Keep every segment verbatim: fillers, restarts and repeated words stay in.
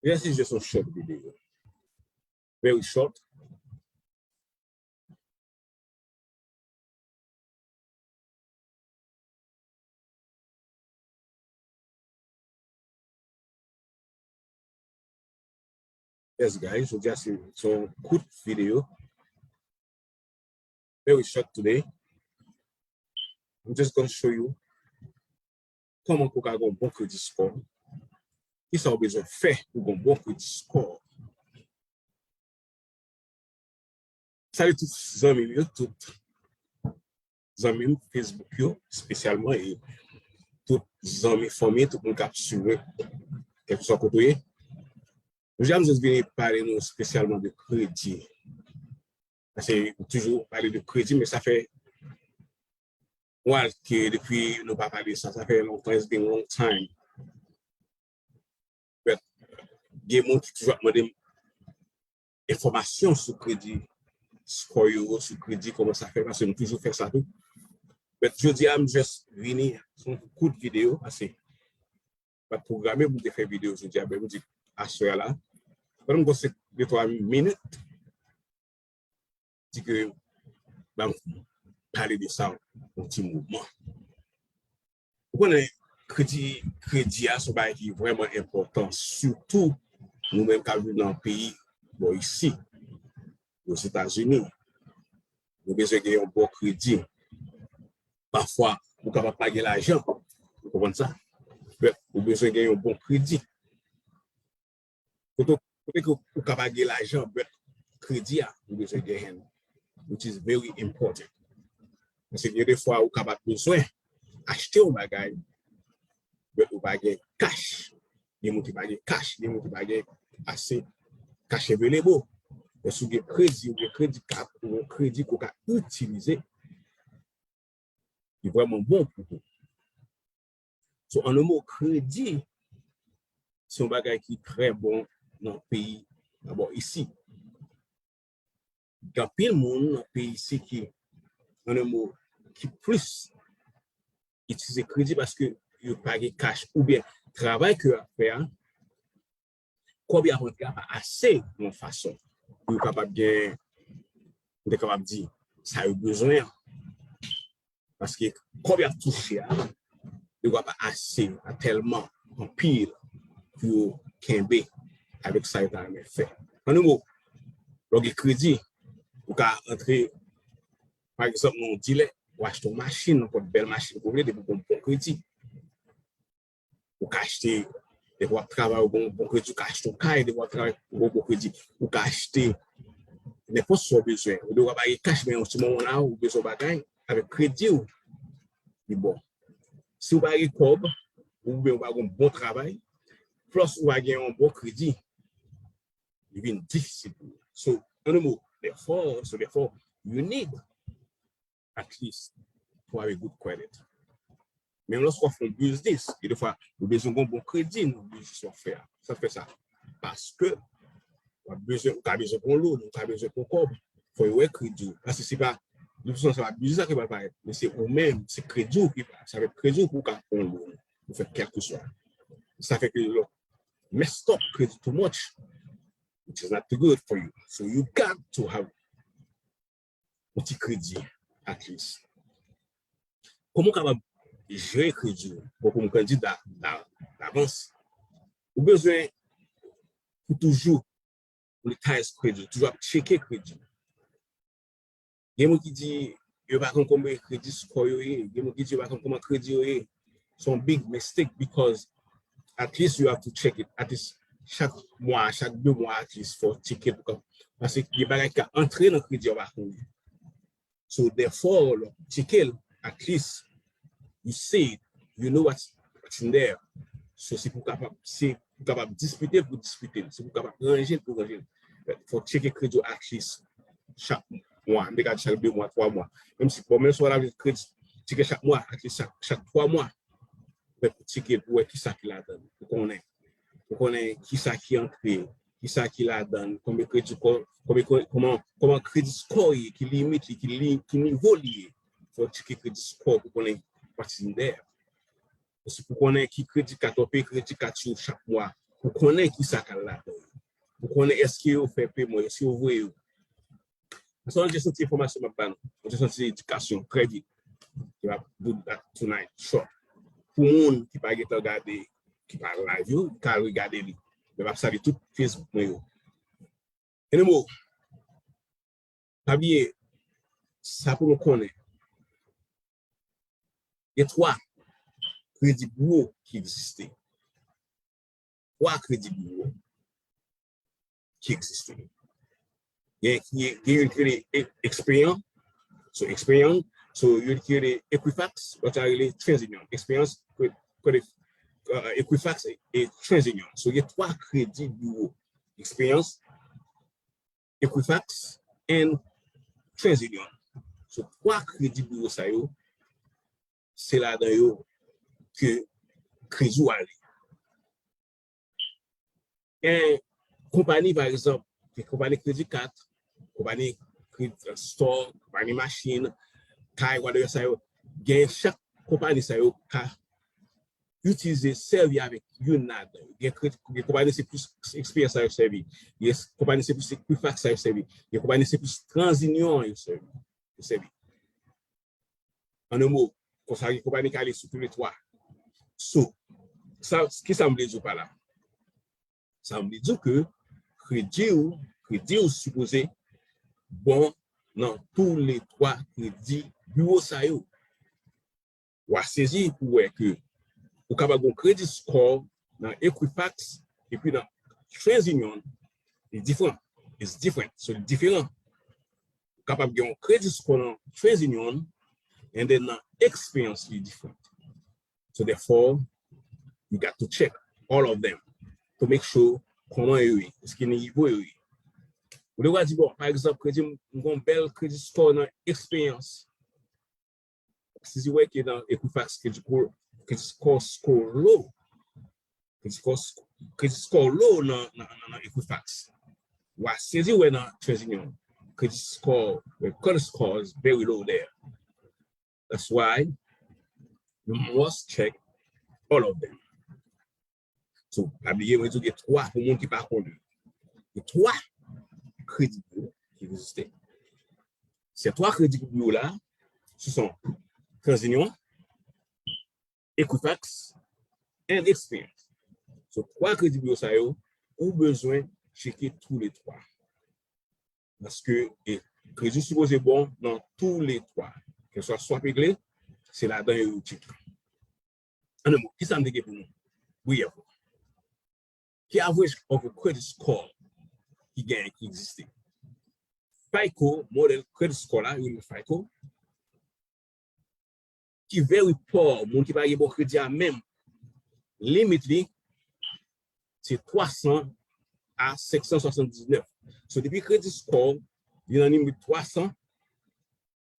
This is just a short video. Very short. Yes, guys, so just some quick video. Very short today. I'm just gonna show you kòman pou w ka gen yon bon kredi score. Kisa w bezwen fè pou gen yon bon kredi score? Salut tout zanmi m yo, tout zanmi m Facebook yo, espesyalman, e tout zanmi, fanmi, tout moun k ap swiv mwen, kèlkeswa kote w ye. Jodi a, m jis vini pale nou espesyalman de kredi. Paske m toujou pale de kredi, men sa fè, well, ke depi nou pa pale sa, sa fè lontan, it's been long time. But, gen moun ki toujou ap mande m enfòmasyon sou kredi score yo, sou kredi, kòman sa fè, paske m toujou fè sa tou. But jodi a, m just vini, se yon kout videyo, paske m pa t pwograme pou m te fè videyo jodi a, men m di, aswè a la, pandan m gen de twa minit, di ke, ban m pale de sa yon ti moman. Ou konnen, kredi, kredi a se yon bagay ki vrèman enpòtan, sitou nou menm k ap viv nan peyi bò isi, Ozetazini. Nou bezwen gen yon bon kredi. Pafwa, ou kapab pa gen lajan, ou konprann sa? But ou bezwen gen yon bon kredi. Kote, kote ke ou ka pa gen lajan, but kredi a, ou bezwen genyen l, which is very important. Paske gen de fwa ou kapab bezwen achte yon bagay, but ou pa gen cash. Gen moun ki pa gen cash, gen moun ki pa gen ase cash available. Men si w gen kredi, ou gen kredi kat, ou gen kredi ke w ka itilize, ki vrèman bon pou ou. So, an yon mo, kredi, se yon bagay ki trè bon nan peyi, dabò isi. Gen anpil moun nan peyi isi ki, an yon mo, ki plis itilize kredi paske yo pa gen cash oubyen travay ke y ap fè a, kòb y ap rantre a pa ase yon fason pou yo kapab gen, m te kapab di, sa yo bezwen an. Paske kòb y ap touche a, yo pa ase, pa tèlman anpil pou yo kenbe avèk sa yo ta renmen fè. An yon mo, lè w gen kredi, ou ka antre, pa egzanp, nan yon dilè, ou achte yon machin, nenpòt bèl machin ke w vle, depi w gen yon bon kredi. Ou ka achte, depi w ap travay, ou gen yon bon kredi, ou ka achte yon kay, depi w ap travay, ou gen yon bon kredi, ou ka achte nenpòt sa w bezwen. Ou depi w pa gen kach, men yon ti moman la, ou bezwen yon bagay, avèk kredi w, li bon. Si w pa gen kòb, oubyen w pa gen yon bon travay, plus ou pa gen yon bon kredi, li vin difisil pou ou. So, an yon mo, therefore, so therefore, you need at least pou w gen good credit. Menm lòske w ap fè yon biznis, gen de fwa, ou bezwen gen yon bon kredi nan biznis w ap fè a. Sa k fè sa? Paske w ap bezwen, ou ka bezwen pran loan, ou ka bezwen pran kòb, fò yo wè kredi w. Paske se pa, de tout fason, se pa biznis la ki pral parèt, men se ou menm, se kredi w ki pral, se avèk kredi w pou w ka pran loan, pou fè kèlkeswa. Sa fè ke lè w messed up kredi too much, which is not too good for you. So you got to have yon ti kredi, at least. Kòman w kapab jere kredi w? Bon, pou m kandida da, davans, ou bezwen pou toujou monetize kredi w, toujou ap tcheke kredi w. Gen moun ki di yo pa konn konbyen kredi score yo ye, gen moun ki di yo pa konn kòman kredi yo ye. Se yon big mistake because at least you have to check it. At least chak mwa, chak de mwa, at least fò w tcheke l pou kòb. Paske gen bagay ki ka antre nan kredi a w pa konnen. So therefore, lè w tcheke l, at least you see it, you know what's, what's in there. So se pou kapab, se pou kapab dispite, pou dispite l, se pou kapab ranje l, pou ranje l. Fò w tcheke kredi w at least chak mwa, m te ka di chak de mwa, twa mwa. Menm si, bon, menm si w pa ta vle kredi, tcheke chak mwa, at least chak, chak twa mwa. Men pou tcheke l, pou wè kisa ki ladan l, pou konnen. Pou konnen kisa ki antre, kisa ki ladan l, konbyen kredi kò, konbyen, kòman, kòman kredi score ye, ki limit li, ki li, ki nivo li ye. Fò w tcheke kredi score pou konnen what's in there. Se pou konnen ki kredi kat w ap peye kredi kat yo chak mwa. pou konnen ki sa k al ladan yo. Pou konnen èske yo fè peman, èske yo voye yo. Se yon jesyon ti enfòmasyon m ap ba nou. Yon jesyon ti edikasyon, trè vit. Ki va bout dat tonight, short. Pou moun ki pa gentan gade, ki pa live yo, ka regade li. Men m ap salye tout Facebook mwen yo. Anyway, pa bliye, sa pou nou konnen. Gen twa kredi biwo ki egziste. Twa kredi biwo ki egziste. Gen, gen, gen youn ki rele Experian, so Experian, so youn ki rele Equifax, lòt la rele TransUnion. Experian, Cre- Credit, uh, Equifax e, e TransUnion. So gen twa kredi biwo. Experian, Equifax and TransUnion. So twa kredi biwo sa yo, se ladan yo ke kredi w ale. Gen konpani, pa egzanp, gen konpani kredi kat, konpani kredi store, konpani machin, kay, whatever sa yo. Gen chak konpani sa yo ka itilize, sèvi avèk youn ladan yo. Gen kredi, gen konpani se plis Experian sa yo sèvi. Gen konpani se plis Equifax sa yo sèvi. Gen konpani se plis TransUnion yo sèvi. Yo sèvi. An yon mo, konsa gen konpani ki ale sou tou le twa. So, sa, ki sa m vle di w pa la? Sa m vle di w ke kredi w, kredi w sipoze bon nan tou le twa kredi biwo sa yo. W a sezi pou wè ke ou kapab gen yon credit score nan Equifax epi nan TransUnion, li diferan. It's different. So, li diferan. Ou kapab gen yon credit score nan TransUnion, and then nan Experian li diferan. So, therefore, you got to check all of them to make sure kòman yo ye, èske nivo yo ye. Ou te ka di, bon, pa egzanp, kredi m, m gen yon bèl credit score nan Experian. Si w wè ke nan Equifax, credit score, credit score, score low, credit score, credit score low nan, nan, nan, nan Equifax. W a sezi wè nan TransUnion, credit score, the credit score is very low there. That's why you must check all of them. So, pa bliye, mwen di w gen twa pou moun ki pa konnen. Gen twa kredi biwo ki egziste. Se twa kredi biwo la, ce sont TransUnion, Equifax, and Experian. So, twa kredi biwo sa yo, ou bezwen tcheke tou le twa. Paske, e, kredi w sipoze bon nan tou le twa. Kèlswa swa pegle, se ladan yo yo tcheke. An yon mo, ki sa m te gen pou nou? Briyèvman. Ki average of a credit score ki genyen, ki egziste? FICO, modèl credit score la, yo rele FICO, ki very poor, moun ki pa gen bon kredi a menm, limit li, se twa san a senk san swasanndiznèf. So, depi credit score, li nan limit twa san,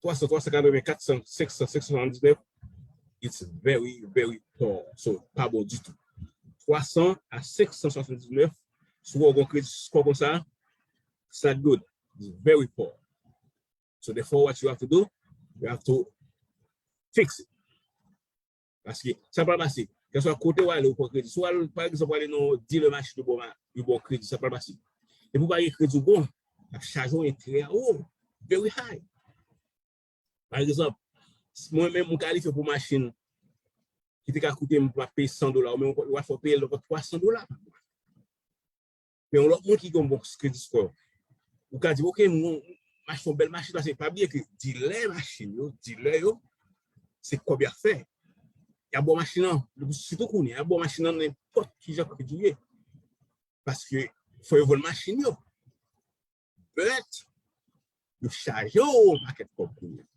twa san, twa san katreven, kat san, senk san, senk san swasanndiznèf, it's very, very poor. So, pa bon ditou. Twa san a senk san swasanndiznèf, si w gen yon credit score konsa, it's not good. It's very poor. So, therefore, what you have to do, you have to fix it. Paske sa pral pase. Kèlswa kote w ale, ou pran kredi. Si w al, pa egzanp, w ale nan yon dealer machin, yo ba w ma-, yo ba w kredi, sa pral pase. Epi w pa gen kredi w bon, y ap chaje w enterè a wo, very high. Pa egzanp, si mwen menm, m kalifye pou machin ki te ka koute m, m ap peye san dola, ou menm, w ap fè w peye l ankò twa san dola. Men yon lòt moun ki gen yon bon credit score, ou ka di, "Ok, m, m, machin, yon bèl machin, paske pa bliye ke dilè machin yo, dilè yo, se kòb y ap fè." Y ap ba w machin nan, sitou kounye a, y ap ba w machin nan nenpòt ki jan kredi w ye. Paske fò yo vann machin yo. But, yo chaje w yon pakèt kòb kounye a.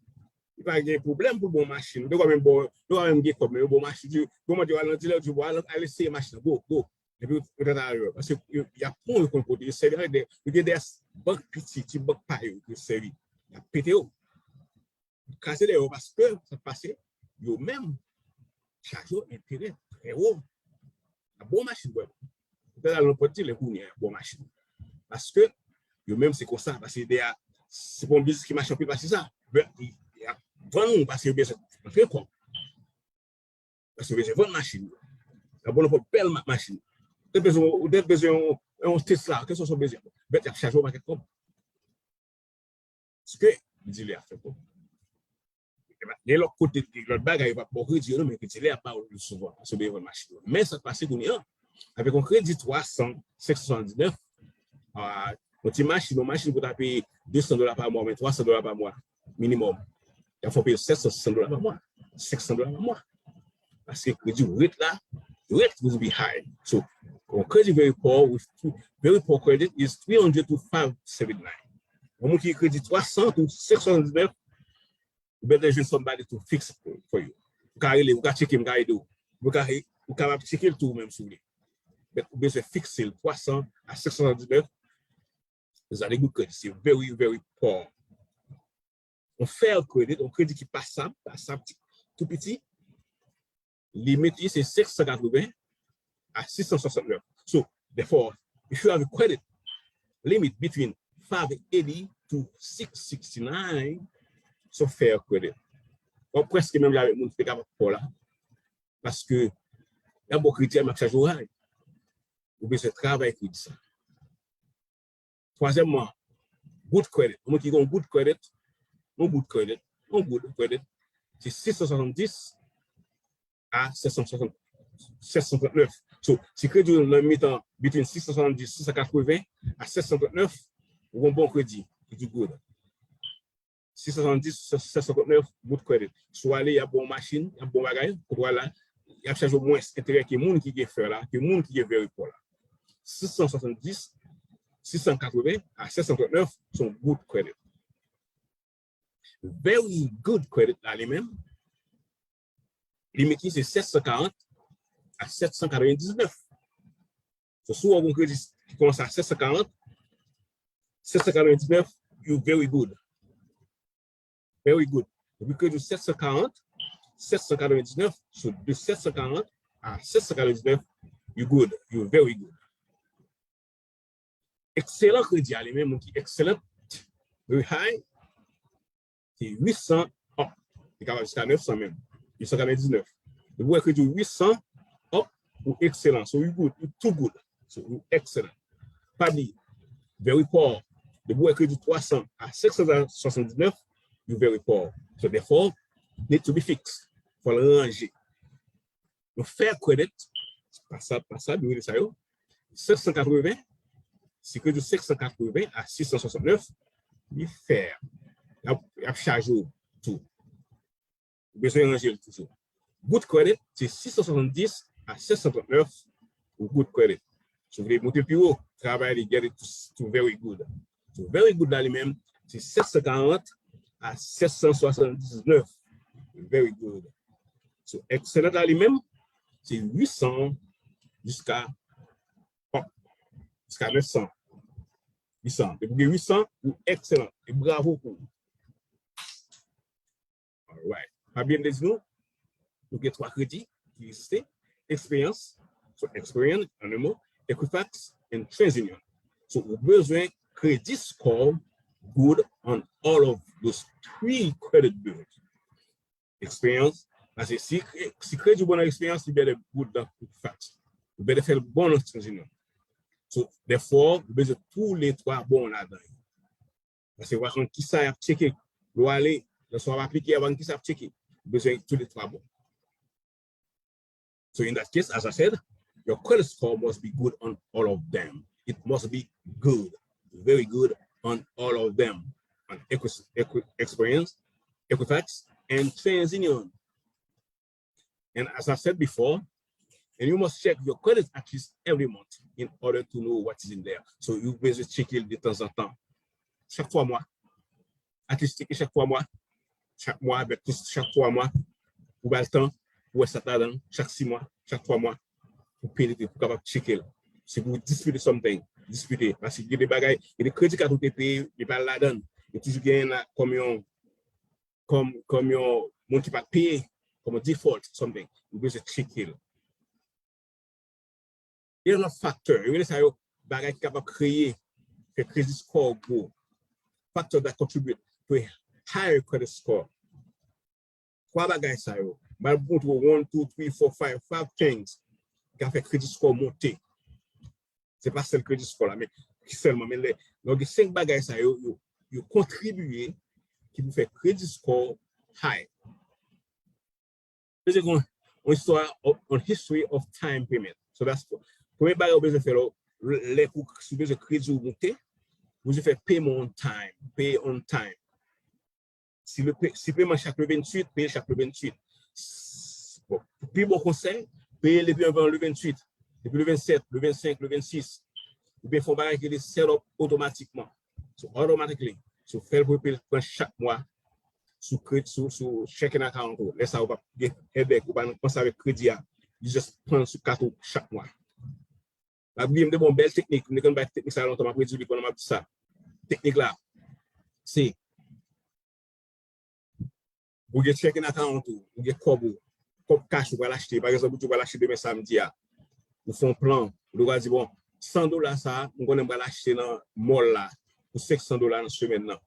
Li pa gen pwoblèm pou l ba w machin. Ou te ka menm ba w, ou te ka menm gen kòb, men yo ba w machin, yo mande w al nan dilè, yo di w al, al eseye machin nan. Go, go. Epi ou, ou tèt a yo. Paske yo, y ap pran yo konn kote, yo sèvi avèk de, yo gen de bank piti, ti bank pa yo, yo sèvi. Y ap pete yo. Kraze dèyè yo paske, sa k pase, yo menm, chaje yo enterè trè wo. Y ap ba w machin, bwè. Ou tèt a nan pòt dilè kounye a, y ap ba w machin. Paske, yo menm se konsa, paske de a, se pa yon biznis ki mache anpil paske sa. Y ap vann ou paske yo bezwen antre kòb. Paske yo bezwen vann machin yo. Y ap vann yon bèl ma-, machin. te bezwen, ou te bezwen yon, yon Tesla, kèlkeswa sa w bezwen. Bèt y ap chaje w pakèt kòb. Paske dilè a fè kòb. Gen lòt kote, gen lòt bagay, yo p ap ba w kredi yo non, men kredi dilè a ba w li souvan, paske w bezwen vann machin yo. Men sa k pase kounye a, avèk yon kredi twa san, senk san swasanndiznèf, ah, yon ti machin, yon machin pou w ta peye de san dola pa mwa, oubyen twa san dola pa mwa, minimòm. Y ap fè w peye sèt san, sèt san dola pa mwa, senk san dola pa mwa. Paske kredi rate la, rate will be high. So, yon kredi very poor with very poor credit is three hundred to five seventy-nine. Yon moun ki kredi twa san to senk san swasanndiznèf, ou better jwenn somebody to fix it for you. Ou ka rele, ou ka tcheke, m ka ede w. Ou ka, ou kapab tcheke l tou ou menm si w vle. But ou bezwen fikse l twa san a senk san swasanndiznèf. Is that a good credit? Se very, very poor. Yon fair credit, yon kredi ki pasab, pasab ti, tou piti, limit li se senk san katreven a sis san swasannnèf. So, therefore, if you have a credit limit between five eighty to six sixty-nine, it's a fair credit. W ap prèske menm jan avèk moun ki te kapab pò la. Paske, y ap ba w kredi a, men y ap chaje w high. Ou bezwen travay kredi sa. Twazyèmman, good credit. Yon moun ki gen yon good credit, yon good credit, yon good credit, se sis san swasanndis a sèt san swasant, sèt san trannèf. So, si kredi w nan mitan, between sis san swasanndis, sis san katreven a sèt san trannèf, ou gen bon kredi, kredi good. Sis san swasanndis, sèt san trannèf, good credit. Si w ale, y ap ba w machin, y ap ba w bagay, kote w al la, y ap chaje w mwens enterè ke moun ki gen fair la, ke moun ki gen very poor la. Sis san swasanndis, sis san katreven a sèt san trannèf, se yon good credit. Very good credit la, li menm, limit li se sèt san karant a sèt san katrevendiznèf. So, si w gen yon kredi ki kòmanse a sèt san karant, sèt san katrevendiznèf, you very good. Very good. Depi kredi w sèt san karant, sèt san katrevendiznèf, so de sèt san karant a sèt san katrevendiznèf, you good. You very good. Excellent kredi a li menm, moun ki excellent, very high, se uit san up. Li kapab jiska nèf san menm. Uit san katrevendiznèf. Depi w wè kredi w uit san up, ou excellent. So you good, you too good. So you excellent. Pa bliye, very poor. Depi w wè kredi twa san a senk san swasanndiznèf, you very poor. So therefore, need to be fixed. Fò l ranje. Yon fair credit, pasab, pasab, yo rele sa yo. Senk san katreven, si kredi w senk san katreven a sis san swasannnèf, li fair. Y ap, y ap chaje w tou. Ou bezwen ranje l toujou. Good credit, se sis san swasanndis a sèt san trannèf, ou good credit. Si w vle monte l pi wo, travay li, get it to, to very good. So, very good la li menm, se sèt san karant a sèt san swasanndiznèf. Very good. So, excellent la li menm, se uit san jiska, bon, jiska nèf san. Uit san. Depi w gen uit san, ou excellent. E bravo pou ou. Alright. Pa bliye m te di nou, nou gen twa kredi ki egziste. Experience, so Experian, an en mo, Equifax, and TransUnion. So, ou bezwen credit score good on all of those three credit bureaus. Experience, paske si, si kredi w bon nan Experience, li better good nan Equifax. Ou better fè l bon nan TransUnion. So, therefore, ou bezwen tou le twa bon ladan yo. Paske w pa konn kisa y ap tcheke. Lè w ale, lè w ap aplike, w pa konn kisa y ap tcheke. Ou bezwen tou le twa bon. So in that case, as I said, your credit score must be good on all of them. It must be good, very good on all of them. On Equi-, Equi-, Experience, Equifax, and TransUnion. And as I said before, and you must check your credit at least every month in order to know what is in there. So, ou bezwen tcheke l de tanzantan. Chak twa mwa. At least tcheke chak twa mwa. Chak mwa, avèk tou, chak twa mwa. Ou ba l tan, ou wè sa k ladan l, chak sis mwa, chak twa mwa. Pou penetre, pou kapab tcheke l. Se pou dispute something. Dispute. Paske gen de bagay, gen de kredi kat ou te peye, li pa ladan l. Yo toujou genyen la kòm yon kòm, kòm yon moun ki pa t peye, kòm yon default, something. Ou bezwen tcheke l. Gen lòt faktè, yo rele sa yo bagay ki kapab kreye, fè credit score gwo. Factor that contribute to a higher credit score. Twa bagay sa yo. M al montre w one, two, three, four, five, five things ki ka fè credit score monte. Se pa sèl credit score la, men ki sèlman, men lè, donk, senk bagay sa yo, yo, yo kontribiye ki pou fè credit score high. Bezwen gen yon istwa, on history of time payment. So that's premye bagay ou bezwen fè lè, lè pou si w bezwen kredi w monte, ou bezwen fè payment on time, pay on time. Si, le, si peman chak le venntuit, peye chak le venntuit. Bon, pi bon konsèy, peye depi anvan le venntuit, depi le vennsenk, le vennsenk, le vennsis. Oubyen fè yon bagay ki rele set up otomatikman. So, automatically. So, fè l pou peye pran chak mwa sou kredi, sou, sou checking account ou. Lè sa, ou p ap gen headache, ou pa nan panse avèk kredi a. You just pran l sou kat ou chak mwa. M ap bliye, m te ba w bèl teknik. M te konn bay teknik sa lontan, m ap redi li pandan m ap di sa. Teknik la, se ou gen checking account ou, ou gen kòb ou, kòb cash ou pral achte. Pa egzanp, ou di w pral achte demen samdi a. Ou fè yon plan, ou pral di, bon, san dola sa, m konnen m pral achte nan mall la pou senk san dola nan semèn nan.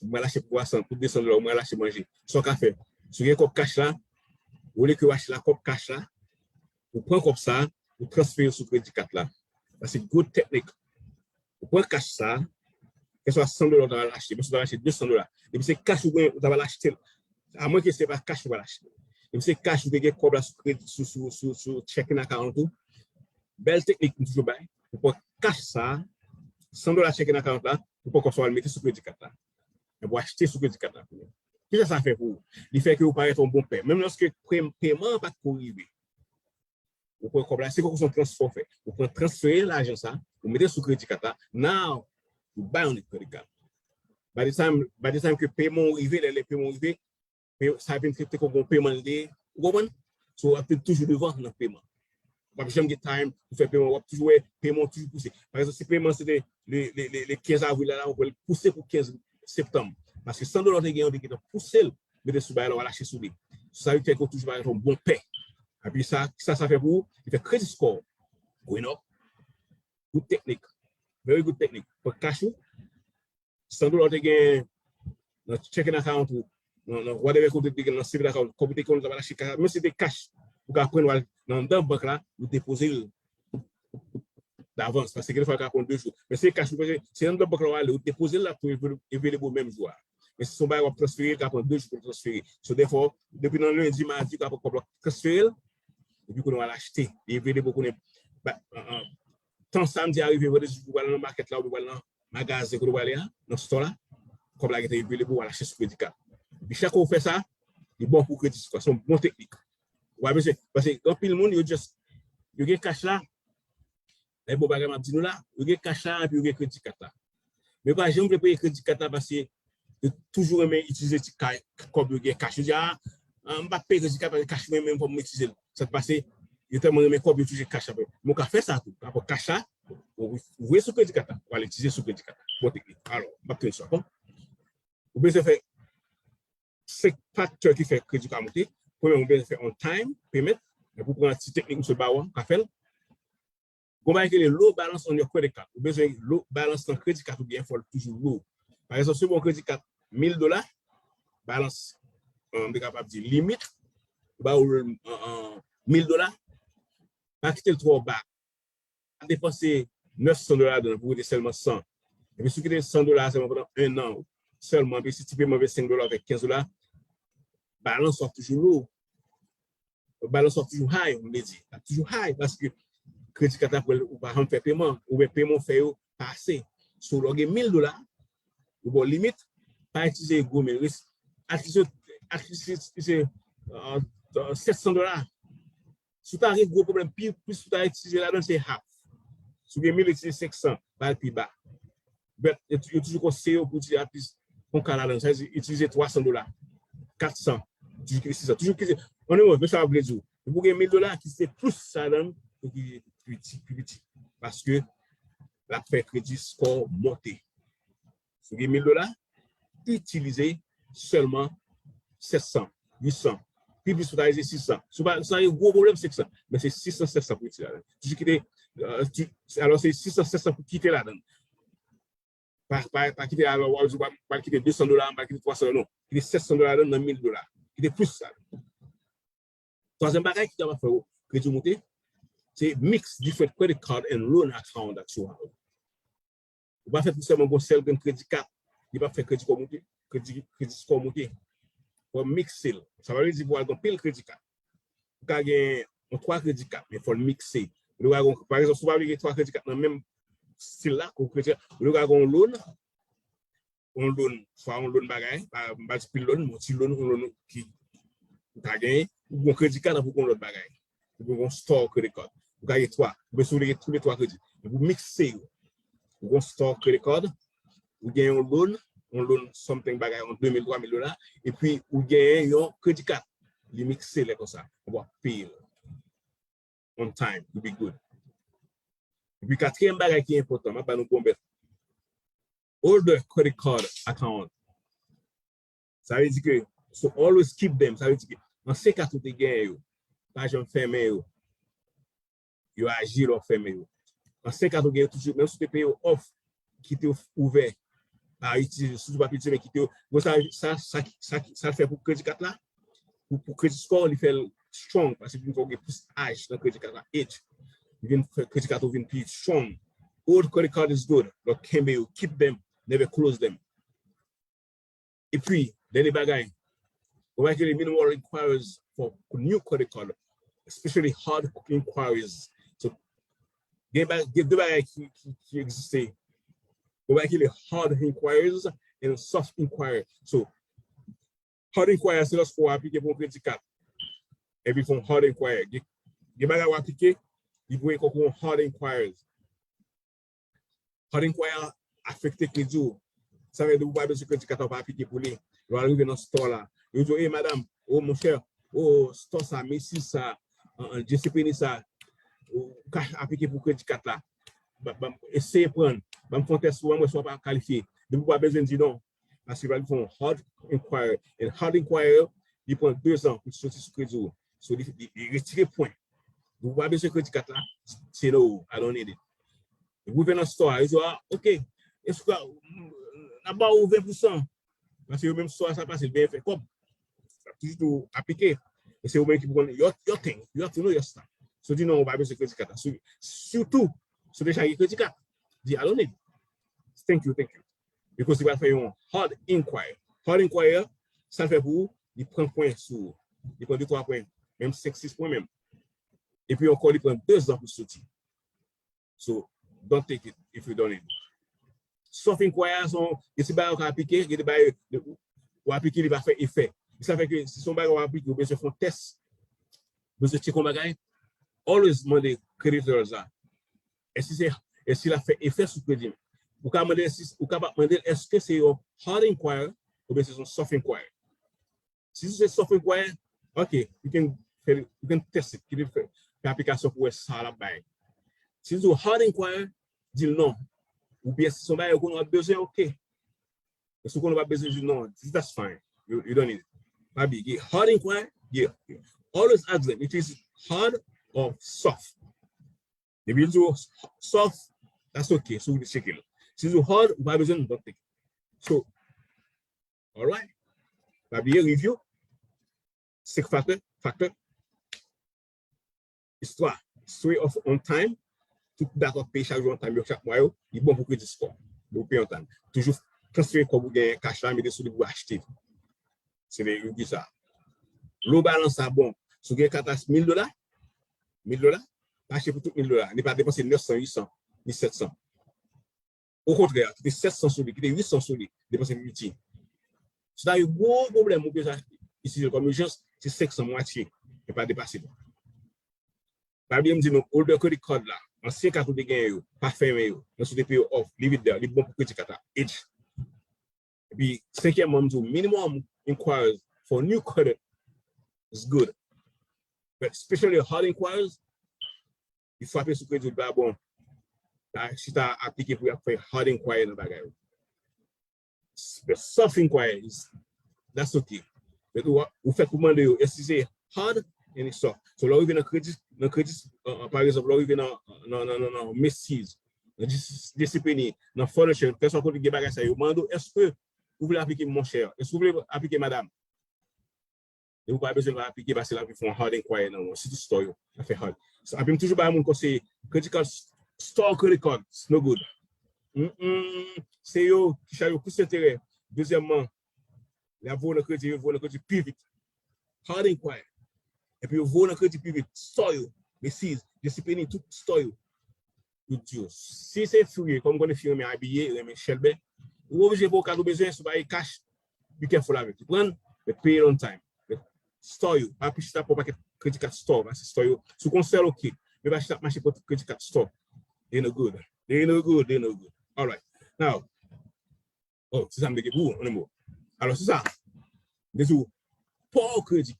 Ou pral achte pou twa san, pou de san dola, ou pral achte manje. Sa w ka fè? Si w gen kòb cash la, olye ke w achte la kòb cash la, ou pran kòb sa, ou transfere sou kredi kat la. Sa se good teknik. Ou pran cash sa, kèlkeswa san dola ou ta pral achte, menm si ou ta pral achte de san dola. Depi se cash ou gen, ou ta pral achte l. Amwen ke se pa cash ou pral achte. Depi se cash ou te gen kòb la sou kredi, sou, sou, sou, sou checking account ou, bèl teknik m toujou bay. Ou pran cash sa, san dola checking account la, ou pran kòb sa w al mete sou kredi kat la. Epi w achte sou kredi kat la. Kisa sa fè pou ou? Li fè ke ou parèt yon bon pè. Menm lòske pre- peman an pa t ko rive. Ou pran kòb la, se kòm se yon transfè w fè. Ou pran transfere lajan sa, ou mete sou kredi kat la, now, ou bay yon nèg kredi kat. By the time, by the time ke peman w rive, lè, lè peman w rive, pe- sa vin trete kòm yon peman li ye, ou konprann? So, w ap toujou devan nan peman. W ap janm gen time pou fè peman, w ap toujou wè peman w toujou pouse. Pa egzanp, si peman se te le, le, le, le kenz avril la, la, ou wè l pouse pou kenz septanm. Paske san dola w te gen an, ou te gentan pouse l, mete sou bagay la, w al achte sou li. Sa yo fè ke w toujou parèt yon bon pè. Epi sa, sa, sa fè pou ou, li fè credit score going up. Good teknik. Very good teknik. Pran cash ou, san dola w te gen nan checking account ou, nan, nan whatever kote w te gen nan saving account, kòb ou te konn ta pral achte cash, menm si se te cash, ou ka pran l nan anndan bank la, ou depoze l davans, paske gen de fwa l ka pran de jou. Men se cash ou, se anndan bank la w ale, ou depoze l la tou, available menm jou a. Men si se yon bagay w ap transfere, l ka pran de jou pou l transfere. So, therefore, depi nan lendi, madi, ou ka pran kòb la transfere l, epi kounye w al achte. Li available kounye, ba, an, an, tan samdi a rive, vandredi, ou pral nan makèt la, ou pral nan magazen kote w prale a, nan store la, kòb la gentan available pou w al achte sou kredi kat. Epi chak fwa w fè sa, li bon pou kredi score. Se yon bon teknik. Ou pa bezwen, paske anpil moun, yo just, yo gen cash la, e bon bagay m ap di nou la, yo gen cash la, epi yo gen kredi kat la. Men yo pa janm vle peye kredi kat la, paske yo toujou renmen itilize ti kay, kòb yo gen cash. Yo di, a, a, m p ap peye kredi kat, paske cash mwen menm fò m itilize l. Sa k pase, yo tèlman renmen kòb, yo itilize cash la. Men w ka fè sa tou. Rapò cash la, ou voye sou kredi kat la, ou al itilize sou kredi kat la. Bon teknik. Alò, m ap tounen sou sa, bon. Ou bezwen fè senk faktè ki fè kredi ka monte. Premye, ou bezwen fè on time payment. Epi w pran ti teknik misye ba w an, ou ka fè l. Gon bagay ki rele low balance on your credit card. Ou bezwen low balance nan kredi kat ou byen fò l toujou low. Pa egzanp, si w gen yon kredi kat mil dola, balans, um, m te kapab di limit, ou ba ou, uh, uh, mil dola, pa kite l twò ba. Pa depanse nèf san dola ladan l pou rete sèlman san. Epi si w kite san dola sèlman pandan en an, sèlman, epi si ti peman vennsenk dola ou fè kenz dola, balans w ap toujou low. Balans w ap toujou high, m vle di. L ap toujou high paske kredi kat la pou ou pa janm fè peman, oubyen peman w fè yo pa ase. So, lè w gen mil dola, ou ba w limit, pa itilize gwo mil, res-, itilize, itilize, uh, uh, sèt san dola. Si w ta gen gwo pwoblèm, pi plis ou ta itilize ladan, se half. Si w gen mil, itilize senk san, ba l pi ba. But, yo, yo toujou konseye w pou itilize at least yon ka ladan. Sa vle di, itilize twa san dola, kat san, toujou kite sis san. Toujou kite, anyway, men sa m vle di w. Depi w gen mil dola, kite plis ladan pou ki pi piti, pi piti. Paske l ap fè kredi score w monte. Si w gen mil dola, itilize sèlman sèt san, uit san. Pi plis ou ta itilize sis san. Si w pa, si w ta gen gwo pwoblèm, senk san. Men se sis san, sèt san pou itilize ladan. Toujou kite, euh, ti, alò se sis san, sèt san pou kite ladan. Pa, pa, pa kite alò, w ap di, w ap kite de san dola, w ap kite twa san dola, non. Kite sèt san dola ladan nan mil dola. Kite plis sa. Twazyèm bagay ki kapab fè w kredi w monte, Se mix different credit card and loan account that you have. Ou pa fè pou sèlman gon sèl grenn kredi kat, li p ap fè kredi kò monte, kredi, kredi score monte. Fò w mikse l. Sa pa vle di pou w al gen pil kredi kat. Ou ka gen yon twa kredi kat, men fò l mikse. Ou ka gen, pa egzanp, si w pa vle gen twa kredi kat nan menm stil la, kou kredi kat, ou ka gen yon loan, yon loan, swa yon loan bagay, pa, m pa di pil loan, yon ti loan, yon loan ki ou ka genyen, ou gen kredi kat, epi ou gen lòt bagay. Ou gen yon store credit card. Ou ka gen twa. Oubyen si w vle gen tou le twa kredi. Epi ou mikse yo. Ou gen yon store credit card, ou gen yon loan, yon loan something bagay, yon de mil, twa mil dola, epi ou gen yon kredi kat. Li mikse lè konsa. Ou ap peye l on time, you be good. Epi katriyèm bagay ki enpòtan, m ap ba nou bon bèt. Older credit card account. Sa vle di ke, so always keep them. Sa vle di ke ansyen kat ou te genyen yo, pa janm fèmen yo. Yo aji lè w fèmen yo. Ansyen kat ou genyen yo toujou, menm si w te peye yo off, kite yo ouvè, pa itilize, sitou pa itilize, men kite yo. Bon, sa, sa, sa, sa, sa l fè pou kredi kat la, pou, pou kredi score, li fè l strong, paske vin fè w gen plis age nan kredi kat la, age. Li vin fè kredi kat ou vin pi strong. Old credit card is good, but kenbe yo, keep them, never close them. Epi, dènye bagay, ou pa kite minimal inquiries for new credit card, especially hard inquiries. So, gen, ba- gen de bagay ki, ki, ki egziste. Ou pa kite hard inquiries and soft inquiry. So, hard inquiry, se lòske w aplike pou yon kredi kat. Epi fè yon hard inquiry. Gen, gen bagay w aplike, li voye kòk yon hard inquiries. Hard inquiry afekte kredi w. Sa vle di ou pa bezwen kredi kat la, ou pa aplike pou li. Lè w al rive nan store la, yo di w, "Ey, madanm, o monchè, o store sa, Macy's sa, an, an, JCPenney sa, ou ka aplike pou kredi kat la. Ba- ba- Eseye pran, ban m fè yon tès pou mwen, mwen si w pa kalifye." Depi ou pa bezwen di non. Paske li fè yon hard inquiry. And hard inquiry, li pran de zan pou soti sou kredi w. So, li, li, li retire pwen. Ou pa bezwen kredi kat la, se no, I don't need it. Epi ou vin nan store, yo di, "Ah, ok, èske n ap ba ou ven pousan?" Paske yo menm store sa pase, l byen fè kòb. Sa toujou tou aplike. E se yo menm ki pou konn your, your thing, you have to know your stuff. So, di non, ou pa bezwen kredi kat la. Sou- Sitou, si w deja gen kredi kat, di, "I don't need it. Thank you, thank you." Because li pral fè yon hard inquiry. Hard inquiry, sa l fè pou ou, li pran pwen sou ou. Li pran de twa pwen, menm senk, sis pwen menm. Epi ankò, li pran de zan pou soti. So, don't take it if you don't need it. Soft inquiry, se yon, gen ti bagay ou ka aplike, gen de bagay ou aplike, li pa fè efè. Sa fè ke si se yon bagay ou aplike, ou bezwen fè yon tès, bezwen tcheke yon bagay, always mande creditors la. Èske se, èske l ap fè efè sou kredi m? Ou ka mande, èske- ou kapab mande l, èske se yon hard inquiry oubyen se yon soft inquiry? Si se soft inquiry, ok, you can, you can test it, kite fè, fè aplikasyon pou wè sa l ap bay. Si se hard inquiry, di l non. Oubyen si se yon bagay ou konnen w ap bezwen, ok. Men si w konnen w ap bezwen, di l non, that's fine. You, you don't need it. Pa bliye, hard inquiry, yeah. Always ask them if it's hard or soft. Depi l di w soft, that's ok, si w vle tcheke l. Si l di w hard, ou pa bezwen, don't take it. So, alright. Pa bliye, review. Senk factor, factor. Istwa. History of on time. Tout dat w ap peye chak jou on time yo, chak mwa yo, li bon pou credit score. Lè w peye on time. Toujou transfere kòb ou genyen cash la, mete sou li pou achte. Se lè yo di sa. Lè w balans sa bon. Si w gen kat la mil dola, mil dola, pa achte pou tout mil dola. Li pa depanse nèf san, uit san, ni sèt san. Okontrè, kite sèt san sou li, kite uit san sou li, depanse pou piti. Si w ta gen gwo pwoblèm, ou bezwen itilize l kòm ijans, se senk san mwatye, men pa depase li. Pa bliye m di nou, older credit card la, ansyen kat ou te genyen yo, pa fèmen yo, menm si w te peye yo off, leave it there, li bon pou credit card la, age. Epi, senkyèmman, m di w, minimum inquiries for new credit is good. But especially hard inquiries, li frape sou kredi w, li pa bon. Pa chita aplike pou y ap fè hard inquiry nan bagay yo. The soft inquiries, that's ok. Men ou, ou fèt pou mande yo, èske se hard and soft. So, lè w rive nan kredi, nan kredi, uh, uh, pa egzanp, lè w rive nan, nan, nan, nan, nan Macy's, nan JCPenney, nan furniture, kèlkeswa kote gen bagay sa yo, mande w, èske ou vle aplike monchè? Èske ou vle aplike madanm? Depi w pa bezwen l, pa aplike, paske l ap vin fè yon hard inquiry nan men w, sitou store yo. L ap fè hard. So, epi m toujou bay moun konseye, credit card, store credit card, it's no good. Mm, mm, se yo ki chaje w plis enterè. Dezyèmman, lè y ap voye w nan kredi, yo voye w nan kredi pi vit. Hard inquiry. Epi yo voye w nan kredi pi vit. Store yo, Macy's, JCPenney, tout store yo. Yo di w, si se fi w ye, kòm m konnen fi renmen abiye, renmen chèlbè, ou oblije voye w kat ou bezwen, si w pa gen cash, be careful avèk li. Pran l, men peye l on time. Men store yo, pa pi chita pran pakèt credit card store, paske store yo, si w gon sèl, ok. Men pa chita ap mache pran tout credit card store. They no good. They no good, they no good. Alright. Now, oh, se sa m te gen pou ou, ann mo. Alò, se sa. M te di w, poor kredi.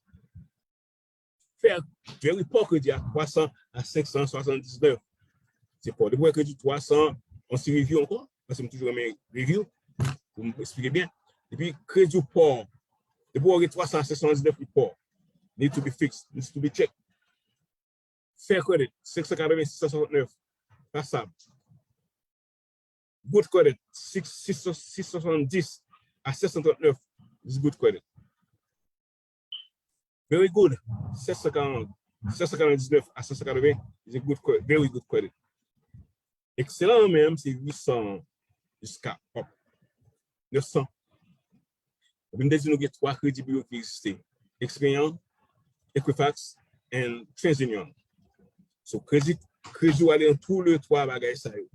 Fè very poor kredi a twa san a senk san swasanndiznèf. Se poor. Depi w wè kredi twa san, on ti review ankò, paske m toujou renmen review, pou m esplike byen. Depi kredi w poor, depi w wè twa san a senk san swasanndiznèf, li poor. Need to be fixed, needs to be checked. Fair credit, senk san katreven, sis san swasantnèf. Pasab. Good credit, six, six, sis san swasanndis a sèt san trannèf, is good credit. Very good, sèt san karant, sèt san karanndiznèf a sèt san katreven, is a good credit, very good credit. Ekselan an menm, se uit san jiska up. Nèf san. Epi m te di nou gen twa kredi biro ki egziste. Experian, Equifax, and TransUnion. So, kredi, kredi w ale nan tou le twa bagay sa yo.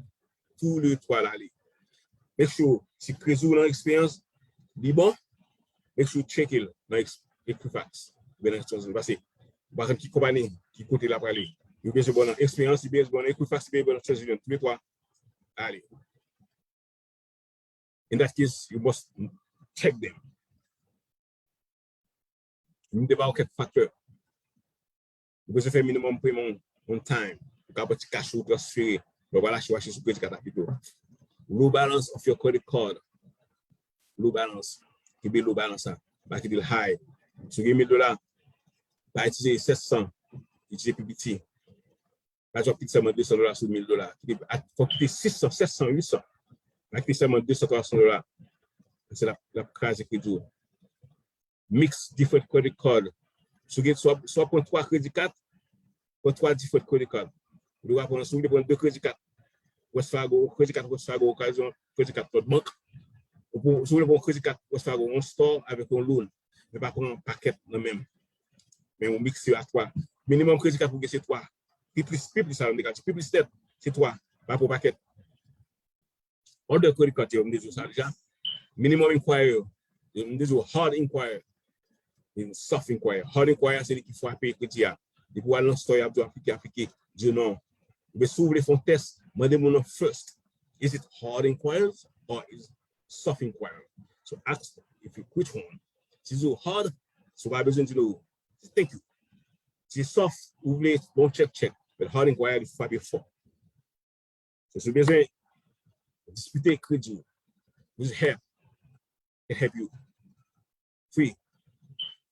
Tou le twa l ale. Make sure, si kredi w nan Experian, li bon, make sure check it nan Ex- Equifax. Oubyen nan TransUnion. Paske, ou pa konn ki konpani, ki kote l ap prale. Yo bezwen bon nan Experian, yo bezwen bon nan Equifax, yo bezwen bon nan TransUnion. Tou le twa, ale. In that case, you must check them. M te ba w kèk faktè. Ou bezwen fè minimum payment on time. Ou ka pran ti cash ou transfere. Lè w pral achte, w achte sou credit card la pito. Low balance of your credit card. Low balance. Kenbe low balance la. Pa kite l high. Si w gen mil dola, pa itilize sèt san. Itilize pi piti. Pa di w ap kite sèlman de san dola sou mil dola. Kite, a, fò w kite sis san, sèt san, uit san. Pa kite sèlman de san, twa san dola. Se l ap, l ap kraze kredi w. Mix different credit card. Si w gen, si w ap, si w ap pran twa credit card, pran twa different credit card. Ou dwe pran, si w vle pran de credit card Wells Fargo, credit card Wells Fargo, okazyon, credit card lòt bank. Ou pou, si w vle pran credit card Wells Fargo, yon store avèk yon loan. Men pa pran pakèt nan menm. Men ou mikse yo a twa. Minimum credit card pou gen se twa. Pi plis, pi plis sa, m te ka di, pi plis nèt, se twa. Pa pran pakèt. Other credit card yo, m te di w sa deja. Minimum inquiry yo, m te di w hard inquiry. Soft inquiry. Hard inquiry, se li ki frape kredi a. Depi w al nan store, y ap di w aplike, aplike. Di w non. Oubyen si w vle fè yon tès, mande moun nan first. Is it hard inquiries or is soft inquiry? So ask if you which one. Si se hard, si w pa bezwen di nou, thank you. Si soft, ou vle bon check, check. But hard inquiry, li frape fò. So, si w bezwen diskite kredi w, with help, can help you. Free.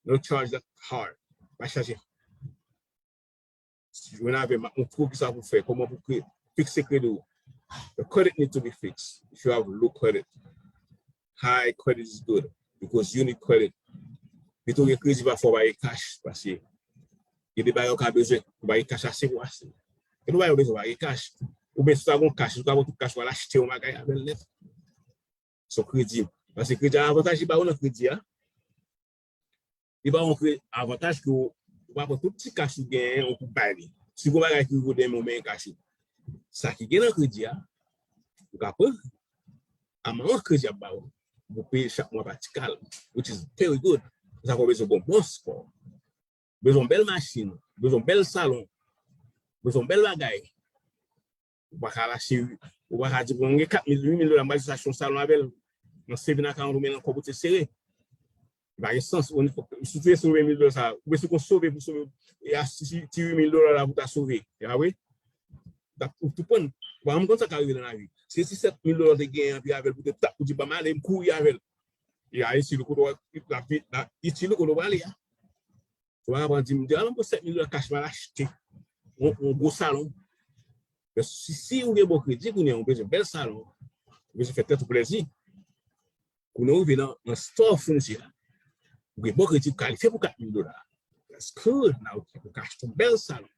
No charge that hard. Pa chaje. Si w vin avè m, m ap montre w kisa pou fè, kòman pou kre, fikse kredi w. The credit need to be fixed. If you have low credit, high credit is good because you need credit. Pito gen kredi pafwa w pa gen cash, paske gen de bagay ou ka bezwen, ou pa gen cash ase pou achte. Gen de bagay ou bezwen, ou pa gen cash. Oubyen si w ta gon cash, ou ka pran tout cash ou al achte yon bagay avè l nèt. Se yon kredi. Paske kredi a, avantaj li ba ou nan kredi a, li ba ou yon kre- avantaj ke ou, ou pa pran tout ti cash ou genyen, ou pou bay li. Si gon bagay ki rive w demen, ou menm cash ou. Sa ki gen nan kredi a, ou ka pran. Amount kredi ap ba ou. Ou peye chak mwa pa ti kal, which is very good. Sa fè w bezwen gon bon spò. Bezwen yon bèl machin, bezwen yon bèl salon, bezwen yon bèl bagay. Ou pa ka al achte, ou pa ka di, "Bon, mwen gen kat mil, uit mil dola, m pral jis achte yon salon avè l." Nan saving account ou, men nan kòb ou te sere. Li pa gen sans. Ou, si w te sove mil dola sa, ou bezwen kon sove pou sove, e a, si, si, ti uit mil dola la pou ta sove. E pa vre? Ou tou pran, ou pa janm konn sa ka rive nan lavi. Se si sèt mil dola ou te genyen anpi avè l pou te tap, ou di, "Ban m ale, m kouri avè l." E a itil ou kote w, la, la, itil ou kote w prale a. Ou pa ka pran di m, "Di, al m pran sèt mil dola cash, m al achte yon, yon gwo salon." Men si, si ou gen bon kredi, kounye a ou bezwen bèl salon, ou bezwen fè tèt ou plèzi. Kounye a ou rive nan, nan store founisè a. Ou gen bon kredi, ou kalifye pou kat mil dola. That's good. Now, ou ka achte yon bèl salon.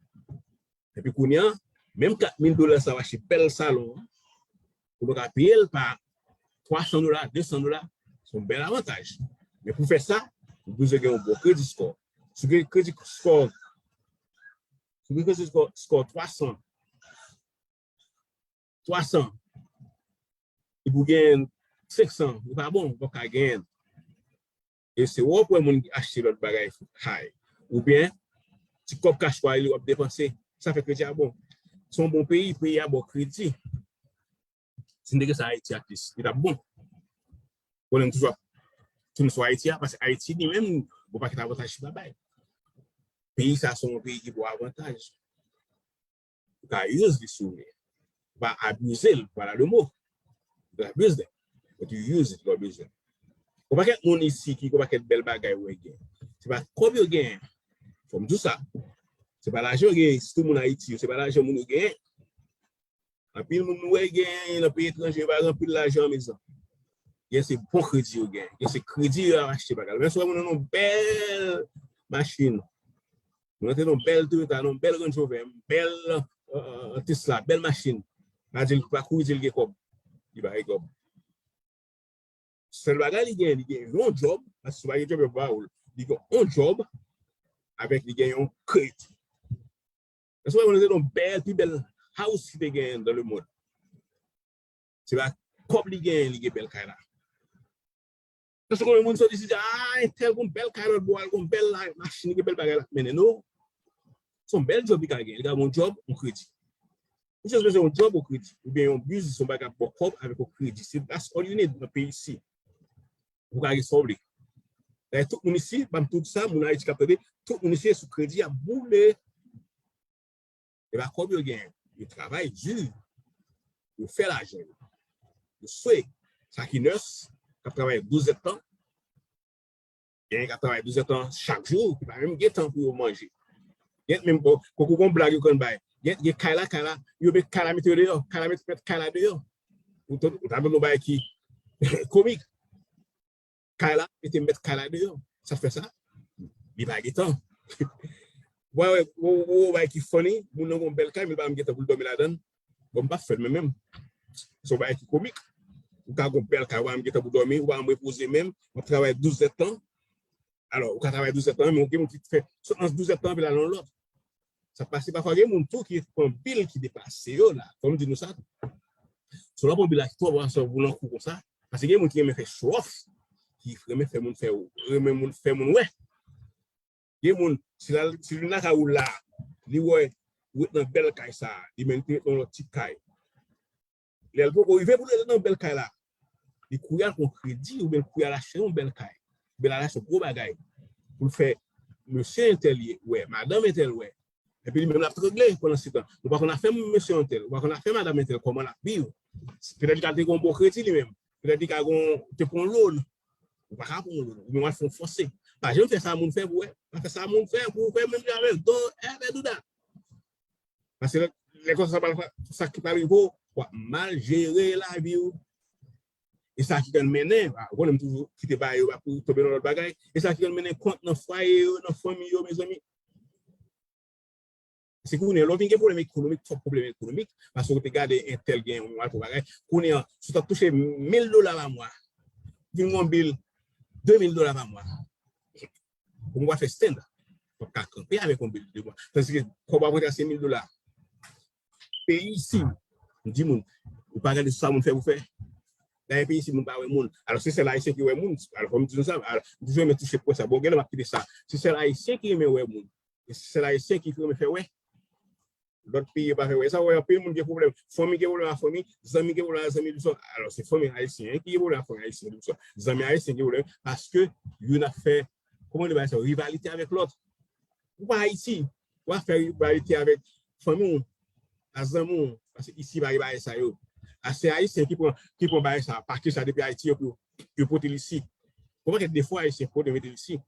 Epi kounye a, menm kat mil dola sa w achte bèl salon an, pou nou ka peye l pa twa san dola, de san dola, se yon bèl avantaj. Men pou fè sa, ou bezwen gen yon bon kredi score. Si w gen kredi score, si w gen kredi score, score twa san, twa san, epi w gen senk san, ou pa bon, ou p ap ka genyen. E se wè w pou wè moun achte lòt bagay high. Oubyen, ti kòb kach pa li w ap depanse. Sa fè kredi a bon. Se yon bon peyi, peyi a ba w kredi. Si n te gen sa Ayiti at least, li t ap bon. Konnen m toujou ap tounen sou Ayiti a, paske Ayiti li menm, gon pakèt avantaj li pa bay. Peyi sa se yon peyi ki ba w avantaj. Ou ka use li si w vle. Ou pa abize l, vwala le mo. Ou ka abize l. But you use it lè w bezwen. Gon pakèt moun isi ki gon pakèt bèl bagay ou wè gen. Se pa kòb yo genyen. Fò m di w sa. Se pa lajan yo genyen, sitou moun Ayiti yo. Se pa lajan moun yo genyen. Anpil moun nou wè genyen nan peyi etranje, yo pa gen anpil lajan, mezanmi. Gen se bon kredi yo genyen. Gen se kredi yo ap achte bagay. Men si w wè moun nan yon bèl machin, moun nan te nan yon bèl Toyota, nan yon bèl Range Rover, yon bèl euh, Tesla, bèl machin. Pa di l pa kouri di l gen kòb. Li pa gen kòb. Sèl bagay li gen, li gen yon djòb, paske si w pa gen djòb, yo pa ba w l. Li gen yon djòb, avèk li gen yon kredi. Èske w wè moun nan te nan yon bèl, pi bèl house ki te genyen dans le monde? Se pa kòb li genyen, li gen bèl kay la. Èske w konnen moun soti isi di, ah, entèl gon bèl kay lòt bò, al gon bèl la, machin, li gen bèl bagay la, mennen nou. Se yon bèl djòb li ka gen, li ka gen yon djòb, yon kredi. Ou jis bezwen yon djòb, yon kredi, oubyen yon biznis, yon bagay ap ba w kòb avèk yon kredi. Se that's all you need nan peyi isi. Ou ka gen sa w vle. Dayè tout moun isi, ban m tout sa, moun Ayiti k ap tande, tout moun isi sou kredi ap boule. E pa kòb yo genyen. Yo travay di. Yo fè lajan yo. Yo swe. Sa ki nurse, k ap travay douz èdtan. Genyen k ap travay douz èdtan chak jou, ki pa menm gen tan pou yo manje. Gen menm bon, kòk ou gon blag yo konn bay. Gen, gen kay la, kay la, yo met kay la mete yo deyò. Kay la met, met kay la deyò. Ou t-, ou ta vle yon bagay ki komik. Kay la, mete mèt kay la deyò. Sa fè sa? Li pa gen tan. Wè, wè, wè, wè, bagay ki funny, moun nan gon bèl kay, men li pa menm gen tan pou l dòmi ladan l. Bon, m p ap fè l, men menm. Se yon bagay ki komik. Ou ka gon bèl kay, ou pa menm gen tan pou dòmi, ou pa menm repoze menm, w ap travay douz èdtan. Alò, ou ka travay douz èdtan, men gen moun ki fè sot nan douz èdtan, epi l al nan lòt. Sa pase pafwa, gen moun tou ki pran bil ki depase yo la. Fò m di nou sa tou. Si w pran bil la ki twò ba sa pou nan kou konsa, paske gen moun ki renmen fè show off, ki renmen fè moun fè, renmen moun fè moun wè. Gen moun, si l al, si l vin lakay ou la, li wè ou ret nan bèl kay sa, li menm te ret nan lòt ti kay. Lè l poko rive pou l ret nan bèl kay la, li kouri al pran kredi oubyen l kouri al achte yon bèl kay, oubyen l al achte gwo bagay pou l fè mesye entèl ye wè, madanm entèl wè. Epi li menm l ap trangle pandan se tan. Ou pa konn afè mesye entèl, ou pa konn afè madanm entèl, kòman l ap viv. Petèt li ka te gen yon bon kredi li menm. Petèt li ka gon, te pran yon loan. Ou pa ka pran yon loan. Oubyen w al fè yon fòse. Pa janm fè sa moun fè pou wè. Pa fè sa moun fè pou w fè menm jan avè l. Don't ever do that. Paske lè, lè konsa sa pral, sa ki pral rive w, w ap mal jere lavi w. E sa ki konn mennen, ou konnen m toujou kite bagay yo pou tonbe nan lòt bagay. E sa ki konn mennen kont nan fwaye yo, nan fanmi yo, mezanmi. Se kounye a, lè w vin gen pwoblèm ekonomik, twòp pwoblèm ekonomik, paske w te gade entèl gen yon mal pou bagay. Kounye a, si w t ap touche mil dola pa mwa, vin gen yon bil de mil dola pa mwa. Ou pa fè stand, w ap ka kanpe avèk yon bil de mwa. Tandis ke kòb w ap rantre a se mil dola. Peyi isi, m di moun, ou pa gade sou sa moun fè pou fè. Dayè peyi isi, moun pa wè moun. Alò, se sèl Ayisyen ki wè moun. Alò, fò m di nou sa, alò, m toujou renmen touche pwen sa. Bon, genlè m ap kite sa. Se sèl Ayisyen ki renmen wè moun. E se sèl Ayisyen ki renmen fè wè. Lòt peyi yo pa fè wè. Sa wè, anpil moun gen pwoblèm. Fanmi gen pwoblèm ak fanmi, zanmi gen pwoblèm ak zanmi, touswa. Alò, se fanmi ayisyen ki gen pwoblèm ak fanmi ayisyen, touswa. Zanmi ayisyen gen pwoblèm paske youn ap fè, kòman di bagay sa, rivalite avèk lòt. Ou pa Ayiti, w ap fè rivalite avèk fanmi w, ak zanmi w, paske isi pa gen bagay sa yo. A se Ayisyen ki pran, ki pran bagay sa, pakèj sa depi Ayiti yo, yo pote l isi. Gon pakèt defo Ayisyen pote mete l isi.